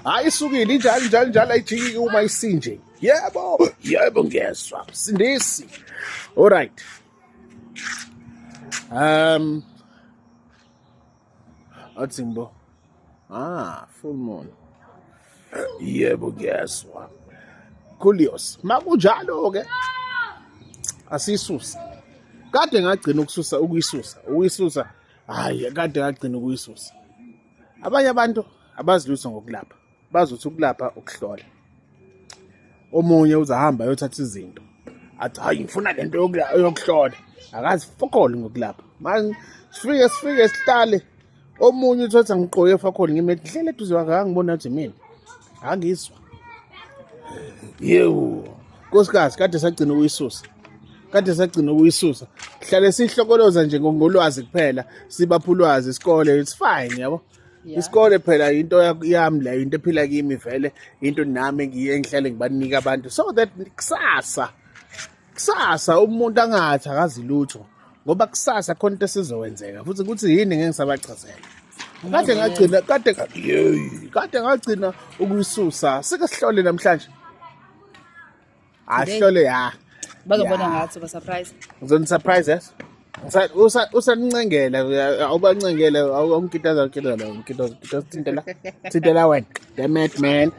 Hayi, isukile, injalo njalo njalo, ayijiki uma isinje. Yebo, yebo, ngiyezwa sindisi. Alright, athi ngibo, ah, full moon. Yebo, ngiyezwa. Kulios, makunjalo ke asisuse. Kade ngagcina ukususa, ukuyisusa, ukuyisusa. Hayi, kade ngagcina ukuyisusa. Abanye abantu abazi lutho ngokulapha, bazothi ukulapha ukuhlola. Omunye uzahamba ayothatha izinto, athi, "Hayi, ngifuna lento yokuhlola." Akazi fokoli ngokulapha. Manje sifike sihlale, omunye uthatha, ngigqoke fokoli, ngime hlele eduze kwakhe, angibona ukuthi mina angizwa. Yewu nkosikazi, kade sagcina ukuyisusa, kade sagcina ukuyisusa. Hlale sihlokoloza nje ngolwazi kuphela, sibapha ulwazi. Isikole, it's fine, yabo. Isikole phela into yami la, into ephila kimi vele, into nami engiye ngihlale ngibanika abantu so that kusasa, kusasa umuntu angathi akazi lutho, ngoba kusasa khona into esizokwenzeka futhi ukuthi yini ngeke ngisabachazela. Kade ngagcina, kade, yeyi, kade ngagcina ukuyisusa. Sike sihlole namhlanje, ahlole ya. Bazobona. Yeah. Ngathi ba surprise. Ngizoni-surprise, yes. Usancengela, awubancengele, awungikitaza, ngikitaza, ngikitaza, thintela, thintela wena. Damn it, man.